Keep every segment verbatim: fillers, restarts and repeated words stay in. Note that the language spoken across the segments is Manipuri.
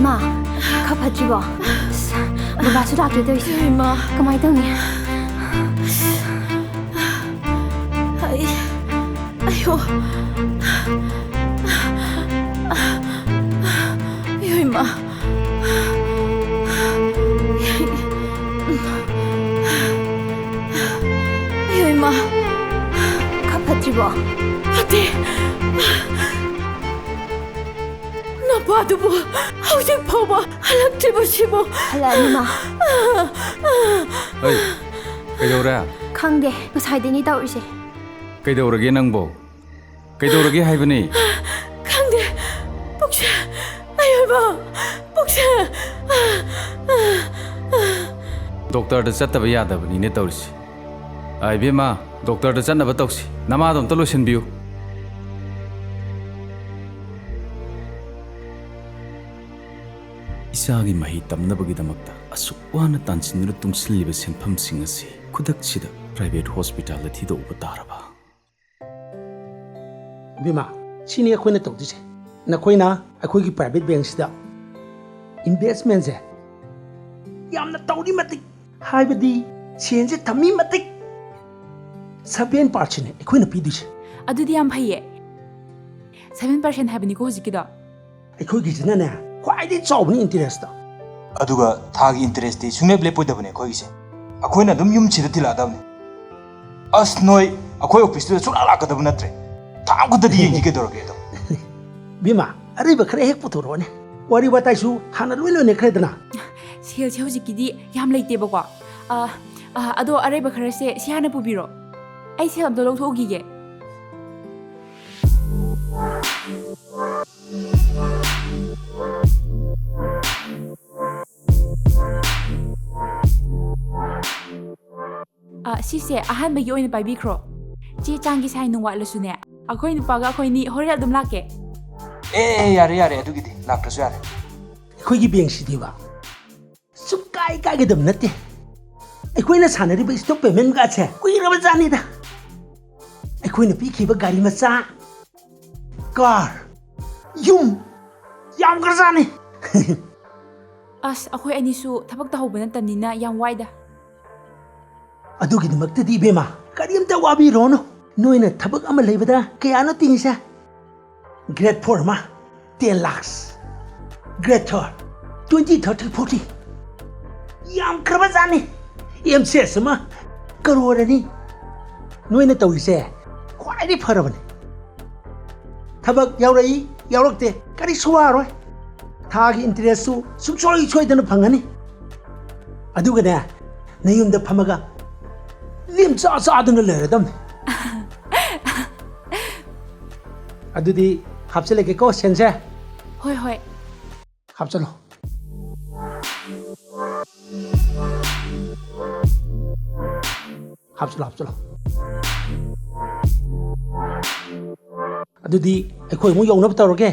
ꯃꯥ, ꯈꯔ ꯐꯠꯇ꯭ꯔꯤꯕꯣ? ꯑꯁ, ꯕꯕꯥꯁꯨ ꯂꯥꯛꯀꯦ ꯇꯧꯔꯤꯁꯦ꯫ ꯏꯃꯥ꯫ ꯀꯃꯥꯏꯅ ꯇꯧꯅꯤ? ꯑꯩ, ꯑꯌꯣ꯫ ꯑꯌꯣ, ꯏꯃꯥ꯫ ꯑꯌꯣ, ꯏꯃꯥ꯫ ꯈꯔ ꯐꯠꯇ꯭ꯔꯤꯕꯣ? ꯐꯠꯇꯦ꯫ ꯅꯄꯥꯗꯨꯕꯨ ꯍꯧꯖꯤꯛ ꯐꯥꯎꯕ ꯍꯜꯂꯛꯇ꯭ꯔꯤꯕꯁꯤꯕꯨ? ꯍꯜꯂꯛꯑꯅꯤ, ꯃꯥ꯫ ꯍꯩ, ꯀꯩꯗꯧꯔꯦ? ꯈꯪꯗꯦ, ꯉꯁꯥꯏꯗꯩꯅꯤ ꯇꯧꯔꯤꯁꯦ꯫ ꯀꯩꯗꯧꯔꯒꯦ ꯅꯪꯕꯣ? ꯀꯩꯗꯧꯔꯒꯦ ꯍꯥꯏꯕꯅꯤ? ꯈꯪꯗꯦ, ꯄꯨꯛꯁꯦ, ꯑꯌꯣꯏꯕ, ꯄꯨꯛꯁꯦ꯫ ꯗꯣꯛꯇꯔꯗ ꯆꯠꯇꯕ ꯌꯥꯗꯕꯅꯤꯅꯦ ꯇꯧꯔꯤꯁꯦ꯫ ꯑ, ꯏꯕꯦꯝꯃ, ꯗꯣꯛꯇꯔꯗ ꯆꯠꯅꯕ ꯇꯧꯁꯤ꯫ ꯅꯃꯥꯗꯣ ꯑꯝꯇ ꯂꯣꯏꯁꯤꯟꯕꯤꯌꯨ꯫ ꯏꯆꯥꯒꯤ ꯃꯍꯩ ꯇꯝꯅꯕꯒꯤꯗꯃꯛꯇ ꯑꯁꯨꯛ ꯋꯥꯅ ꯇꯥꯟꯁꯤꯟꯗꯨꯅ ꯇꯨꯡꯁꯤꯜꯂꯤꯕ ꯁꯦꯟꯐꯝꯁꯤꯡ ꯑꯁꯤ ꯈꯨꯗꯛꯁꯤꯗ ꯄ꯭ꯔꯥꯏꯚꯦꯠ ꯍꯣꯁꯄꯤꯇꯥꯜꯗ ꯊꯤꯗꯣꯛꯎꯕ ꯇꯥꯔꯕ? ꯏꯕꯦꯝꯃ, ꯁꯤꯅꯤ ꯑꯩꯈꯣꯏꯅ ꯇꯧꯗꯣꯏꯁꯦ꯫ ꯅꯈꯣꯏꯅ ꯑꯩꯈꯣꯏꯒꯤ ꯄ꯭ꯔꯥꯏꯚꯦꯠ ꯕꯦꯡꯁꯤꯗ ꯏꯟꯚꯦꯁꯃꯦꯟꯁꯦ ꯌꯥꯝꯅ ꯇꯧꯔꯤ ꯃꯇꯤꯛ, ꯍꯥꯏꯕꯗꯤ ꯁꯦꯟꯁꯦ ꯊꯝꯃꯤ ꯃꯇꯤꯛ seven percent ꯑꯩꯈꯣꯏꯅ ꯄꯤꯗꯣꯏꯁꯦ꯫ ꯑꯗꯨꯗꯤ ꯌꯥꯝ ꯐꯩꯌꯦ꯫ Seven percent ꯍꯥꯏꯕꯅꯤꯀꯣ ꯍꯧꯖꯤꯛꯀꯤꯗꯣ? ꯑꯩꯈꯣꯏꯒꯤꯁꯤꯅꯅꯦ, ꯈ꯭ꯋꯥꯏꯗꯒꯤ ꯆꯥꯎꯕꯅꯤ interest꯫ ꯑꯗꯨꯒ ꯊꯥꯒꯤ interest ꯇꯤ ꯁꯨꯡꯂꯦꯞ ꯂꯦꯞꯄꯣꯏꯗꯕꯅꯦ ꯑꯩꯈꯣꯏꯒꯤꯁꯦ꯫ ꯑꯩꯈꯣꯏꯅ ꯑꯗꯨꯝ ꯌꯨꯝꯁꯤꯗ ꯊꯤꯜꯂꯛꯑꯗꯕꯅꯤ꯫ ꯑꯁ, ꯅꯣꯏ ꯑꯩꯈꯣꯏ office ꯇꯨꯗ ꯁꯨꯡꯂꯥꯛ ꯂꯥꯛꯀꯗꯕ ꯅꯠꯇ꯭ꯔꯦ꯫ ꯊꯥ ꯑꯃꯈꯛꯇꯗꯤ ꯌꯦꯡꯁꯤ ꯀꯩꯗꯧꯔꯒꯦ ꯑꯗꯣ꯫ ꯕꯤꯃꯥ, ꯑꯔꯩꯕ ꯈꯔ ꯍꯦꯛ ꯄꯨꯊꯣꯔꯛꯑꯣꯅꯦ꯫ ꯋꯥꯔꯤ ꯋꯥꯇꯥꯏꯁꯨ ꯍꯥꯟꯅ ꯂꯣꯏ ꯂꯣꯏꯅꯈ꯭ꯔꯦꯗꯅ꯫ ꯁꯦꯜꯁꯦ ꯍꯧꯖꯤꯛꯀꯤꯗꯤ ꯌꯥꯝ ꯂꯩꯇꯦꯕꯀꯣ꯫ ꯑ, ꯑ, ꯑꯗꯣ ꯑꯔꯩꯕ ꯈꯔꯁꯦ ꯁꯤ ꯍꯥꯟꯅ ꯄꯨꯕꯤꯔꯣ꯫ ꯑꯩ ꯁꯦꯜ ꯑꯝꯇ ꯂꯧꯊꯣꯛꯎꯈꯤꯒꯦ꯫ ꯑ, ꯁꯤꯁꯦ ꯑꯍꯥꯟꯕꯒꯤ ꯑꯣꯏꯅ ꯄꯥꯏꯕꯤꯈ꯭ꯔꯣ꯫ ꯆꯦ ꯆꯥꯡꯒꯤ sign ꯅꯨꯡ ꯋꯥꯠꯂꯁꯨꯅꯦ, ꯑꯩꯈꯣꯏ ꯅꯨꯄꯥꯒ ꯑꯩꯈꯣꯏꯅꯤ ꯍꯣꯔꯦꯟ ꯑꯗꯨꯝ ꯂꯥꯛꯀꯦ꯫ ꯑꯦ, ꯑꯦ, ꯌꯥꯔꯦ, ꯌꯥꯔꯦ, ꯑꯗꯨꯒꯤꯗꯤ ꯂꯥꯛꯇ꯭ꯔꯁꯨ ꯌꯥꯔꯦ꯫ ꯑꯩꯈꯣꯏꯒꯤ ꯕꯦꯡꯁꯤꯗꯤꯕ ꯁꯨꯛꯀꯥꯏ ꯀꯥꯏꯒꯗꯕ ꯅꯠꯇꯦ꯫ ꯑꯩꯈꯣꯏꯅ ꯁꯥꯟꯅꯔꯤꯕ stock payment ꯒꯥꯁꯦ ꯀꯨꯏꯔꯕ ꯖꯥꯠꯅꯤꯗ꯫ ꯑꯩꯈꯣꯏꯅ ꯄꯤꯈꯤꯕ ꯒꯥꯔꯤ ꯃꯆꯥ, car, ꯌꯨꯝ ꯌꯥꯝꯈ꯭ꯔꯖꯥꯠꯅꯤ꯫ ꯑꯁ, ꯑꯩꯈꯣꯏ ꯑꯅꯤꯁꯨ ꯊꯕꯛ ꯇꯧꯍꯧꯕ ꯅꯠꯇꯕꯅꯤꯅ ꯌꯥꯝ ꯋꯥꯏꯗ꯫ ꯑꯗꯨꯒꯤꯗꯃꯛꯇꯗꯤ ꯏꯕꯦꯝꯃ, ꯀꯔꯤꯝꯇ ꯋꯥꯕꯤꯔꯣꯅꯨ꯫ ꯅꯣꯏꯅ ꯊꯕꯛ ꯑꯃ ꯂꯩꯕꯗ ꯀꯌꯥꯅꯣ ꯇꯤꯡꯉꯤꯁꯦ? Grade four ꯑꯃ, ten lakhs꯫ Grade third, twenty, thirty, forty꯫ ꯌꯥꯝꯈ꯭ꯔꯕꯖꯥꯠꯅꯤ꯫ M C S ꯑꯃ, ꯀꯔꯣꯔ ꯑꯅꯤ꯫ ꯅꯣꯏꯅ ꯇꯧꯔꯤꯁꯦ ꯈ꯭ꯋꯥꯏꯗꯒꯤ ꯐꯔꯕꯅꯤ꯫ ꯊꯕꯛ ꯌꯥꯎꯔꯛꯏ, ꯌꯥꯎꯔꯛꯇꯦ, ꯀꯔꯤꯁꯨ ꯋꯥꯔꯣꯏ꯫ ꯊꯥꯒꯤ interestꯁꯨ ꯁꯨꯡꯁꯣꯏ ꯁꯣꯏꯗꯅ ꯐꯪꯒꯅꯤ꯫ ꯑꯗꯨꯒꯅꯦ, ꯅꯌꯨꯝꯗ ꯐꯝꯃꯒ ꯂꯦꯝ ꯆꯥ ꯆꯥꯗꯨꯅ ꯂꯩꯔꯗꯝꯅꯤ꯫ ꯑꯗꯨꯗꯤ ꯍꯥꯞꯆꯤꯜꯂꯒꯦꯀꯣ ꯁꯦꯟꯁꯦ꯫ ꯍꯣꯏ, ꯍꯣꯏ꯫ ꯍꯥꯞꯆꯤꯜꯂꯣ꯫ ꯍꯥꯞꯆꯤꯜꯂꯣ, ꯍꯥꯞꯆꯤꯜꯂꯣ꯫ ꯑꯗꯨꯗꯤ ꯑꯩꯈꯣꯏ ꯑꯃꯨꯛ ꯌꯧꯅꯕ ꯇꯧꯔꯒꯦ꯫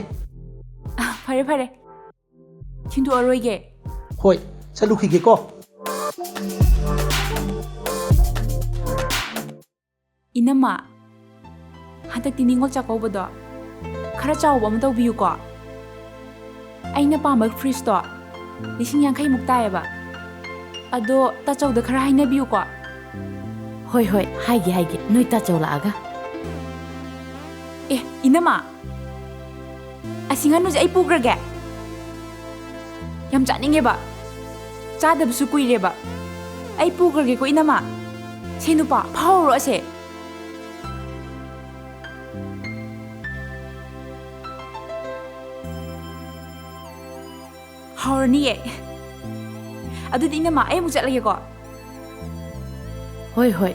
ꯑ, ꯐꯔꯦ, ꯐꯔꯦ꯫ ꯊꯤꯟꯗꯣꯛꯑꯔꯣꯏꯒꯦ꯫ ꯍꯣꯏ, ꯆꯠꯂꯨꯈꯤꯒꯦꯀꯣ꯫ ꯏꯅꯝꯃ, ꯍꯟꯗꯛꯇꯤ ꯅꯤꯉꯣꯜ ꯆꯥꯛꯀꯧꯕꯗꯣ ꯈꯔ ꯆꯥꯎꯕ ꯑꯃ ꯇꯧꯕꯤꯌꯨꯀꯣ꯫ ꯑꯩꯅ ꯄꯥꯝꯕ fridgeꯇꯣ ꯂꯤꯁꯤꯡ ꯌꯥꯡꯈꯩꯃꯨꯛ ꯇꯥꯏꯌꯦꯕ꯫ ꯑꯗꯣ ꯇꯥꯆꯧꯗ ꯈꯔ ꯍꯥꯏꯅꯕꯤꯌꯨꯀꯣ꯫ ꯍꯣꯏ, ꯍꯣꯏ, ꯍꯥꯏꯒꯦ, ꯍꯥꯏꯒꯦ꯫ ꯅꯣꯏ ꯇꯥꯆꯧ ꯂꯥꯛꯑꯒ꯫ ꯑꯦ, ꯏꯅꯝꯃ, ꯑꯁꯤ ꯉꯥꯅꯨꯁꯦ ꯑꯩ ꯄꯨꯈ꯭ꯔꯒꯦ꯫ ꯌꯥꯝ ꯆꯥꯅꯤꯡꯉꯦꯕ꯫ ꯆꯥꯗꯕꯁꯨ ꯀꯨꯏꯔꯦꯕ꯫ ꯑꯩ ꯄꯨꯈ꯭ꯔꯒꯦꯀꯣ, ꯏꯅꯝꯃ꯫ ꯁꯦ ꯅꯨꯄꯥ, ꯐꯥꯍꯧꯔꯣ ꯑꯁꯦ꯫ ꯍꯥꯎꯔꯅꯤꯌꯦ꯫ ꯑꯗꯨꯗꯤ ꯏꯅꯝꯃ, ꯑꯩ ꯑꯃꯨꯛ ꯆꯠꯂꯒꯦꯀꯣ꯫ ꯍꯣꯏ, ꯍꯣꯏ꯫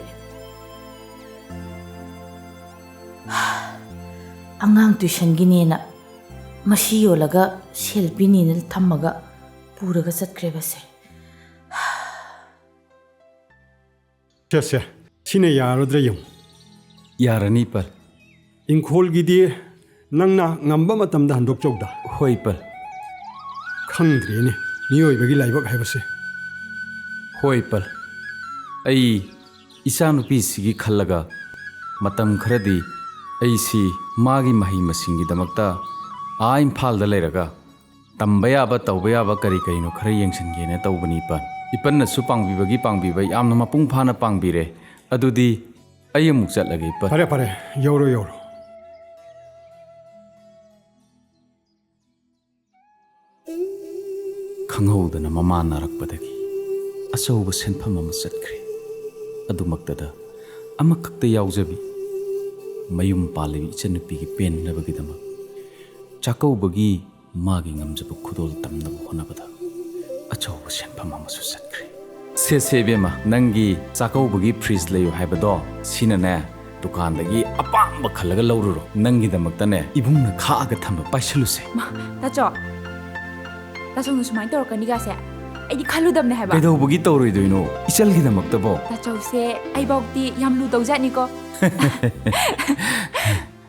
ꯑꯉꯥꯡ tuitionꯒꯤꯅꯦꯅ ꯃꯁꯤ ꯌꯣꯜꯂꯒ ꯁꯦꯜ ꯄꯤꯅꯤꯅ ꯊꯝꯃꯒ ꯄꯨꯔꯒ ꯆꯠꯈ꯭ꯔꯦꯕꯁꯦ꯫ ꯁꯦ, ꯁꯦ, ꯁꯤꯅ ꯌꯥꯔꯗ꯭ꯔꯥ ꯌꯦꯡꯉꯨ꯫ ꯌꯥꯔꯅꯤ, ꯄꯜ꯫ ꯏꯪꯈꯣꯜꯒꯤꯗꯤ ꯅꯪꯅ ꯉꯝꯕ ꯃꯇꯝꯗ ꯍꯟꯗꯣꯛꯆꯧꯗ꯫ ꯍꯣꯏ, ꯄꯜ꯫ ꯈꯪꯗ꯭ꯔꯦꯅꯦ, ꯃꯤꯑꯣꯏꯕꯒꯤ ꯂꯥꯏꯕꯛ ꯍꯥꯏꯕꯁꯦ꯫ ꯍꯣꯏ, ꯄꯜ꯫ ꯑꯩ ꯏꯆꯥꯅꯨꯄꯤꯁꯤꯒꯤ ꯈꯜꯂꯒ ꯃꯇꯝ ꯈꯔꯗꯤ ꯑꯩꯁꯤ ꯃꯥꯒꯤ ꯃꯍꯩ ꯃꯁꯤꯡꯒꯤꯗꯃꯛꯇ ꯑꯥ ꯏꯝꯐꯥꯜꯗ ꯂꯩꯔꯒ ꯇꯝꯕ ꯌꯥꯕ, ꯇꯧꯕ ꯌꯥꯕ ꯀꯔꯤ ꯀꯔꯤꯅꯣ ꯈꯔ ꯌꯦꯡꯁꯤꯟꯒꯦꯅ ꯇꯧꯕꯅꯤ, ꯏꯄꯟ꯫ ꯏꯄꯟꯅꯁꯨ ꯄꯥꯡꯕꯤꯕꯒꯤ ꯄꯥꯡꯕꯤꯕ, ꯌꯥꯝꯅ ꯃꯄꯨꯡ ꯐꯥꯅ ꯄꯥꯡꯕꯤꯔꯦ꯫ ꯑꯗꯨꯗꯤ ꯑꯩ ꯑꯃꯨꯛ ꯆꯠꯂꯒꯦ, ꯏꯄꯟ꯫ ꯐꯔꯦ, ꯐꯔꯦ꯫ ꯌꯧꯔꯣ, ꯌꯧꯔꯣ꯫ ꯈꯪꯍꯧꯗꯅ ꯃꯃꯥ ꯅꯥꯔꯛꯄꯗꯒꯤ ꯑꯆꯧꯕ ꯁꯦꯟꯐꯝ ꯑꯃ ꯆꯠꯈ꯭ꯔꯦ꯫ ꯑꯗꯨꯃꯛꯇꯗ ꯑꯃꯈꯛꯇ ꯌꯥꯎꯖꯕꯤ, ꯃꯌꯨꯝ ꯄꯥꯜꯂꯤꯕꯤ ꯏꯆꯟꯅꯨꯄꯤꯒꯤ ꯄꯦꯟꯅꯕꯒꯤꯗꯃꯛ ꯆꯥꯛꯀꯧꯕꯒꯤ ꯃꯥꯒꯤ ꯉꯝꯖꯕ ꯈꯨꯗꯣꯜ ꯇꯝꯅꯕ ꯍꯣꯠꯅꯕꯗ ꯑꯆꯧꯕ ꯁꯦꯟꯐꯝ ꯑꯃꯁꯨ ꯆꯠꯈ꯭ꯔꯦ꯫ ꯁꯦ, ꯁꯦ, ꯏꯕꯦꯝꯃ, ꯅꯪꯒꯤ ꯆꯥꯛꯀꯧꯕꯒꯤ ꯐ꯭ꯔꯤꯖ ꯂꯩꯌꯨ ꯍꯥꯏꯕꯗꯣ, ꯁꯤꯅꯅꯦ, ꯗꯨꯀꯥꯟꯗꯒꯤ ꯑꯄꯥꯝꯕ ꯈꯜꯂꯒ ꯂꯧꯔꯨꯔꯣ꯫ ꯅꯪꯒꯤꯗꯃꯛꯇꯅꯦ, ꯏꯕꯨꯡꯅ ꯈꯥꯛꯑꯒ ꯊꯝꯕ, ꯄꯥꯏꯁꯜꯂꯨꯁꯦ꯫ ꯃꯥ, ꯇꯥꯆꯧ, ꯇꯥꯆꯧꯅ ꯁꯨꯃꯥꯏꯅ ꯇꯧꯔꯛꯀꯅꯤꯒꯁꯦ ꯑꯩꯗꯤ ꯈꯜꯂꯨꯗꯕꯅꯦ ꯍꯥꯏꯕ꯫ ꯀꯩꯗꯧꯕꯒꯤ ꯇꯧꯔꯣꯏꯗꯣꯏꯅꯣ? ꯏꯆꯜꯒꯤꯗꯃꯛꯇꯕꯣ꯫ ꯇꯥꯆꯧꯁꯦ ꯑꯩꯐꯥꯎꯗꯤ ꯌꯥꯝ ꯂꯨ ꯇꯧꯖꯥꯠꯅꯤꯀꯣ꯫